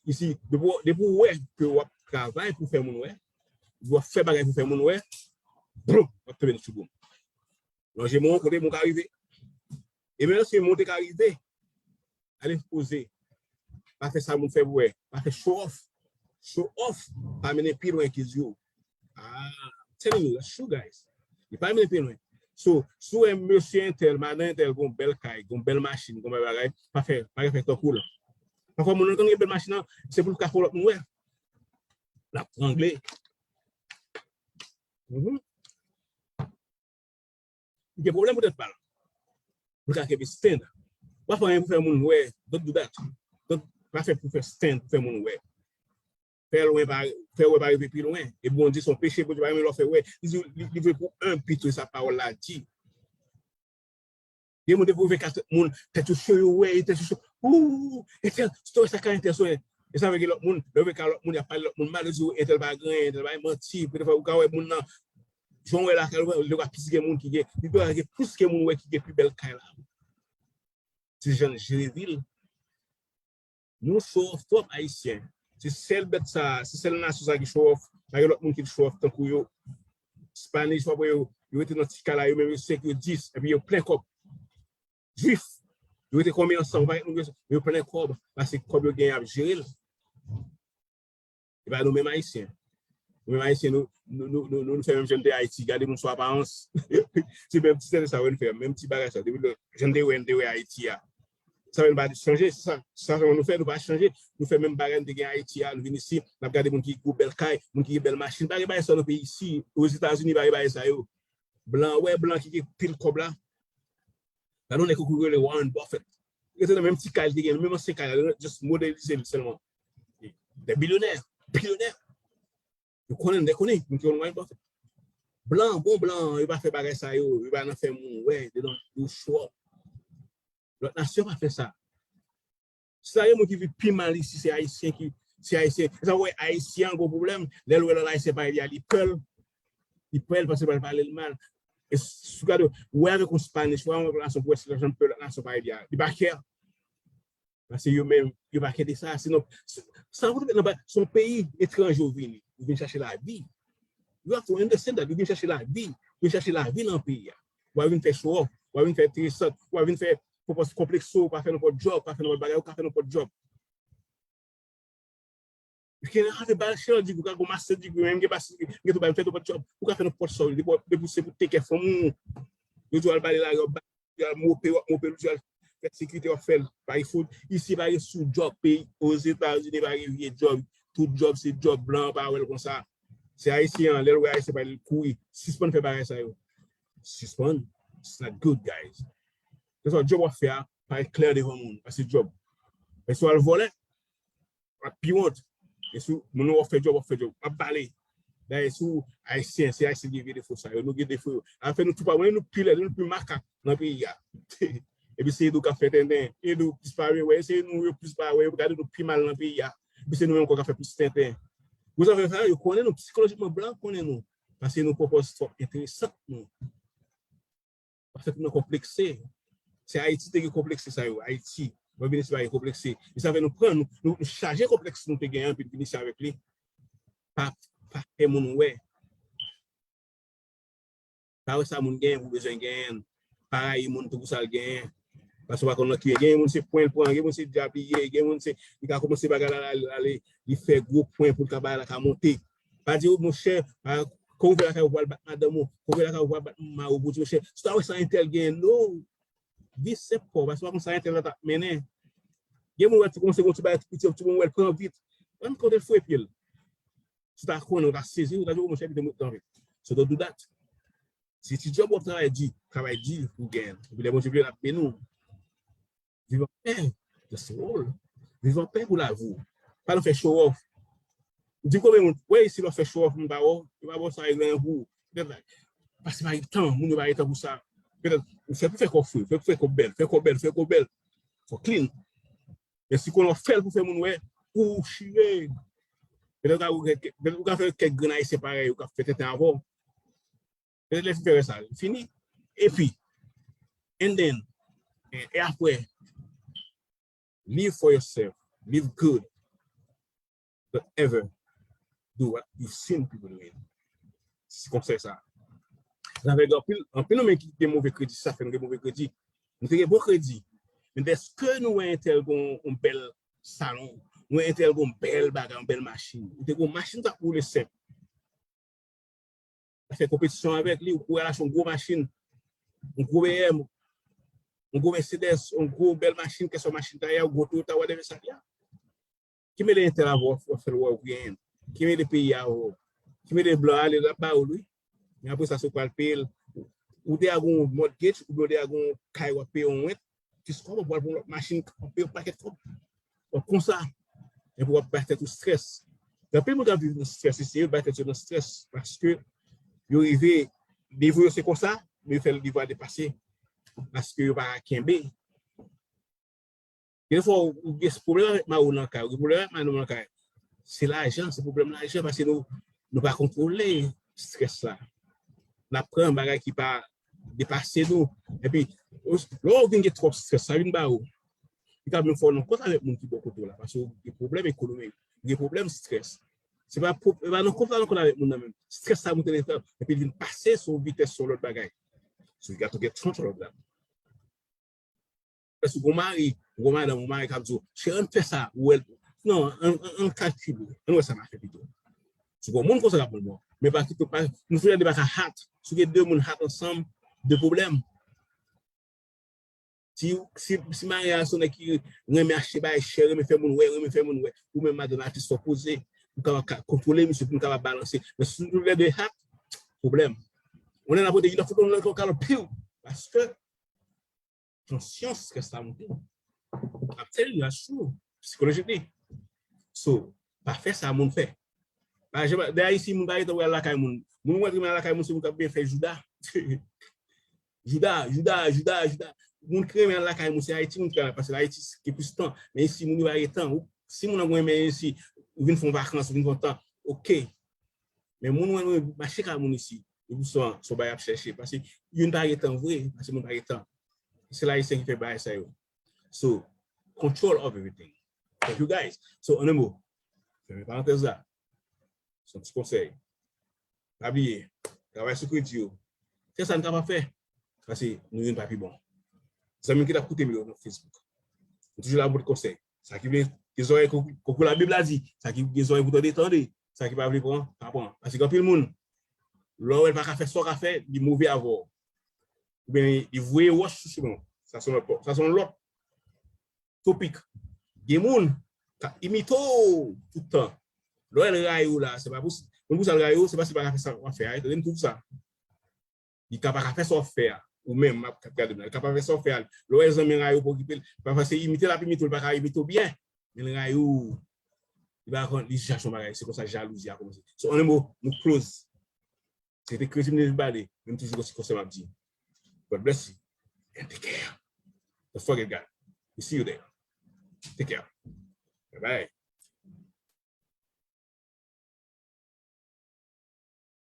Isi, depi, depi w wè ke w ap travay pou fè moun wè, w ap fè bagay pou fè moun wè, brum, w ap tonbe nan figou m. Lonje men w kote moun ka rive. E menm si moun te ka rive, ale poze. Pa fè sa moun fè pou wè. Pa fè show off. Show off pa mennen pi lwen ke di yo. Ah, I'm telling you, that's true, guys. Li pa mennen pi lwen. So, si w wè mesye entèl, madan entèl, gon bèl kay, gon bèl machin, gon bèl bagay, pa fè, pa fè tankou l. Pafwa, moun nan gen bèl machin nan, se pou l ka fè lòt moun wè. L ap trangle. Mhm. Li gen pwoblèm poutèt pa l. Pou l ka kenbe stand. Pafwa, gen pou fè moun wè, don't do that. Don't, pa fè pou fè stand, pou fè moun wè. Fè lwen pa, fè wè pa rive pi lwen. E Bondye se yon peche, Bondye pa renmen lè w fè wè. Li di, li, li vle pou enb pito, sa pawòl la di. Gen moun depi rive ka moun, tèt yo cho, yo wè, tèt yo cho. Ou, entèl, si w wè sa ka entèl, so, e sa vle gen lòt moun, lè yo vle ka lòt moun, y ap pale lòt moun mal, yo di, entèl pa gen, entèl pa manti, petèt ou ka wè moun nan, jan w wè la, lè w ap plis gen moun ki gen, li dwe gen plis gen moun wè ki gen pi bèl kay la. Se jan l jere vi l. Nou show off twòp Ayisyen. Se sèl bèt sa, se sèl nasyon sa ki show off. Pa gen lòt moun ki show off tankou yo. Spanish, w ap wè yo, yo rete nan ti kay la, yo menm yo senk, yo dis, epi yo plen kòb. Jwif, yo rete konbyen ansanm, pa gen moun yo, yo plen kòb, paske kòb yo genyen ap jere l. E pa nou menm Ayisyen. Nou menm Ayisyen, nou, nou, nou, nou, nou, nou fè menm jan n te Ayiti. Gade moun sou aparans. Se menm ti tande sa wè n fè, menm ti bagay sa. Depi lè, jan n te wè, n te wè Ayiti a. Sa fè n pa chanje, se sa, sa fè nou fè, nou pa chanje. Nou fè menm bagay n te gen Ayiti a, nou vin isi, n ap gade moun ki gwo bèl kay, moun ki gen bèl machin. Pa gen bagay sa nan peyi isi, Ozetazini pa gen bagay sa yo. Blan, wè blan ki gen pil kòb la. Gade yon nèg kou rele Warren Buffett. Rete nan menm ti kay li te gen, menm ansyen kay la, just modèlize l sèlman. De bilyonè, bilyonè. Yo konnen, de konnen, moun ki konn Warren Buffett. Blan, bon blan, yo pa fè bagay sa yo, yo pa nan fè moun wè, they don't do show. Lòt nasyon pa fè sa. Sa gen moun ki viv pi mal isi, se Ayisyen ki, se Ayisyen. Sa wè Ayisyen an gwo pwoblèm, lè l wè lòt Ayisyen pale de a, li pè l. Li pè l paske l pral pale l mal. E si w gade, wè avèk yon Spanish, wè avèk yon nasyon pou wè si l ap janm pè lòt nasyon pale de a. Li pa care. Paske yo menm, yo pa care de sa. Sinon, sa, sa, se yon peyi etranje ou vini. Ou vin chache lavi. You have to understand that. Ou vin chache lavi. Ou vin chache lavi nan peyi a. Ou pa vin fè show off. Ou pa vin fè enteresan. Ou pa vin fè konplekse w, ou pa fè nenpòt djòb, ou pa fè nenpòt bagay, ou ka fè nenpòt djòb. Gen nan fè bachelor degree, ou ka gon master degree, menm gen master degree, gen tou bay, fè nenpòt djòb, ou ka fè nenpòt sa w vle, depi, depi se pou take care fanmi w. Yo di w al bale lari, w ap bale, w al mope, w ap mope, yo di w al fè sekirite, w ap fè l, bay food. Isi pa gen sou djòb, peyi, Ozetazini pa gen vye djòb, tout djòb se djòb, blan an pa wè l konsa. Se Ayisyen an, lè l wè Ayisyen pale, l kouri, sispann fè bagay sa yo. Sispann, it's not good, guys. Se sa, djòb w ap fè a, parèt klè devan moun, paske djòb. Men si w al vòlè, w ap pi wont. E si w, moun w ap fè djòb, w ap fè djòb, w ap bale. Dayè, si w Ayisyen, se Ayisyen ki gen vye defo sa yo, nou gen defo yo. Afè nou tou pa, nou pi lèd, nou pi makak nan peyi a. Epi se nou k ap fè tenten, e nou plis pa wè, se nou yo plis pa wè, yo gade nou pi mal nan peyi a. Epi se nou menm ankò k ap fè plis tenten. Pou sa fè sa, yo konnen nou sikolojikman, blan konnen nou. Paske nou pwopòz twòp enteresan nou. Paske nou konplekse. Se Ayiti te gen konplekse sa yo. Ayiti. Mwen vin isi pa gen konplekse. E sa fè nou pran, nou, nou, nou chaje konpleks nou te genyen, epi vin isi avèk li. Pa, pa fè moun wè. Pa wè sa moun genyen, ou bezwen genyen. Pa rayi moun tankou sa l genyen. Paske w pa konn nan ki gen moun se pwen l pran, gen moun se djab li ye, gen moun se, li ka kòmanse bagay la, la, la, li, li fè gwo pwen pou l ka bagay la ka monte. Pa di, "Oh, monchè, ah, kon w vle lakay ou pral bat madanm ou, kon w vle lakay ou pral bat mari w, pou di, monchè, si w ta wè sa entèl gen, no." Vi senp pa w, paske w pa konn sa entèl la t ap mennen. Gen moun wè ti kòmanse gon ti bagay, ti piti, ti moun wè l pran vit. Ban kote l fouye pye l. Si w ta konnen, w ta sezi, w ta di, "Oh, monchè, kite m ret nan vit." So don't do that. Se ti djòb w ap travay di, travay di pou genyen. Epi lè Bondye vle, l ap beni w. Viv anpè, that's the rule. Viv anpè pou lavi w. Pa nan fè show off. Ou di konbyen moun, wè isi lè w fè show off, moun pa wè w, yo pa ba w sa yo gen pou ou. Petèt, paske pa gen tan, moun yo pa gen tan pou sa. Petèt, ou fè pou fè kò fre, fè pou fè kò bèl, fè kò bèl, fè kò bèl. Fò clean. Men si konnen w fè l pou fè moun wè, ou chire. Petèt ou ka, petèt ou ka fè kèk grenn ayisyen parèy ou k ap fè tenten avè w. Petèt lè fin fè wè sa, fini. Epi, and then, e, e apre, live for yourself, live good. Don't ever do what you've seen people doing. Se konsa sa. Sa fè gen anpil, anpil nou menm ki gen move kredi, sa fè nou gen move kredi. Nou te gen bon kredi. Men dèske nou wè entèl gon yon bèl salon, ou wè entèl gen yon bèl bagay, yon bèl machin. Ou te gen yon machin k ap woule senp. Ou fè konpetisyon avèk li, ou kouri al achte yon gwo machin, yon gwo B M, yon gwo Mercedes, yon gwo bèl machin, kèswa machin Taya, yon gwo Toyota, whatever sa li a. Ki mele entèl avè w, w ap fè l wè w gen. Ki mele peyi a avè w. Ki mele blan ale l ap ba ou l, wi. Men apre sa, se w pral peye l. Ou deja gen yon mortgage, oubyen ou deja gen yon kay w ap peye yon rent. Plis kòb, ou pral pran yon lòt machin, w ap peye yon pakèt kòb. Donk, konsa, epi w ap bay tèt ou strès. Gen anpil moun k ap viv nan strès, isi, yo bay tèt yo nan strès, paske yo rive, nivo yo se konsa, men yo fè nivo a depase, paske yo pa kenbe. Gen fwa ou gen pwoblèm avèk mari w nan kay, ou gen pwoblèm avèk madanm w nan kay. Se lajan, se pwoblèm lajan, paske nou, nou pa kontwole strès la. N ap pran bagay ki pa depase nou. Epi, lè w vin gen twòp strès, sa vin ba ou. Li ka menm fè w nan kont avèk moun ki bò kote w la, paske ou gen pwoblèm ekonomik, ou gen pwoblèm strès. Se pa, se pa nan kont la, nan kont avèk moun nan menm. Strès sa moute nan tèt, epi li vin pase sou vitès, sou lòt bagay. So you got to get control of that. Èske ou gon mari, ou gon madanm, ou mari k ap di w, cheri, ann fè sa, ou wè l. Non, ann, ann, ann kalkile, ann wè sa n a fè pito. Si w gon moun konsa k ap bon, men pa kite, pa, nou toujou de pa ka hat. Si w gen de moun hat ansanm, de pwoblèm. Si, si, si mari a se yon nèg ki renmen achte bagay chè, renmen fè moun wè, renmen fè moun wè, ou menm madanm atis fò poze, pou w kapab ka kontwole misye, pou nou kapab balanse. Men si nou toulède hat, pwoblèm. On en a pote, yon foto, yon kalòt, piw. Paske tansyon, strès la moute. I'm telling you, that's true. Psikolojik li. So, pa fè sa moun fè. Pa janm, dayè isi, moun pa gentan pral lakay moun. Moun wè ki renmen al lakay moun, se moun k ap byen fè jouda. Jouda, jouda, jouda, jouda. Moun ki renmen al lakay moun, se Ayiti moun ki al, paske Ayiti gen plis tan. Men isi, moun yo pa gen tan. Ou, si moun nan renmen isi, ou vin fè yon vakans, ou vin fè yon tan, oke. Men moun wè nou mache kay moun isi, epi se yon, se yon bagay y ap chèche. Paske youn pa gen tan vre, paske moun pa gen tan. Se Ayisyen ki fè bagay sa yo. So, control of everything. Thank you guys. So, an de mo, fèmen parantèz la. Se yon ti konsèy. Pa bliye, travay sou kredi yo. Fè sa n kapab fè. Paske nou youn pa pi bon. Zanmi m ki t ap koute m yo nan Facebook. M toujou la pou pote konsèy. Sa ki vle, gen zòrèy kou, kou Labib la di, sa ki gen zòrèy pou tande, tande. Sa ki pa vle pran, pa pran. Paske gen anpil moun, lè w wè l pa ka fè sa w ka fè, li move avè w. Oubyen li voye wòch sou chemen w. Sa se yon lòt, sa se yon lòt topik. Gen moun k ap imite w tout tan. Lè w wè l rayi w la, se pa pou, moun pou sa l rayi w, se paske l pa ka fè sa w ap fè a, tande m tou di sa. Li ka pa ka fè sa w ap fè a. Ou menm k ap gade m la, li ka pa fè sa w ap fè a. Lè w wè zanmi w rayi w, pa okipe l. Pa paske imite l ap imite w, li pa ka imite w byen. Men l rayi w. Li pa konn, li chache yon bagay. Se konsa jalouzi a kòmanse. So, an de mo, nou close. Se te kredi m te vin pale, men m toujou gon ti konsèy m ap di. God bless you. And take care. Don't forget God. We see you there. Take care. Bye bye.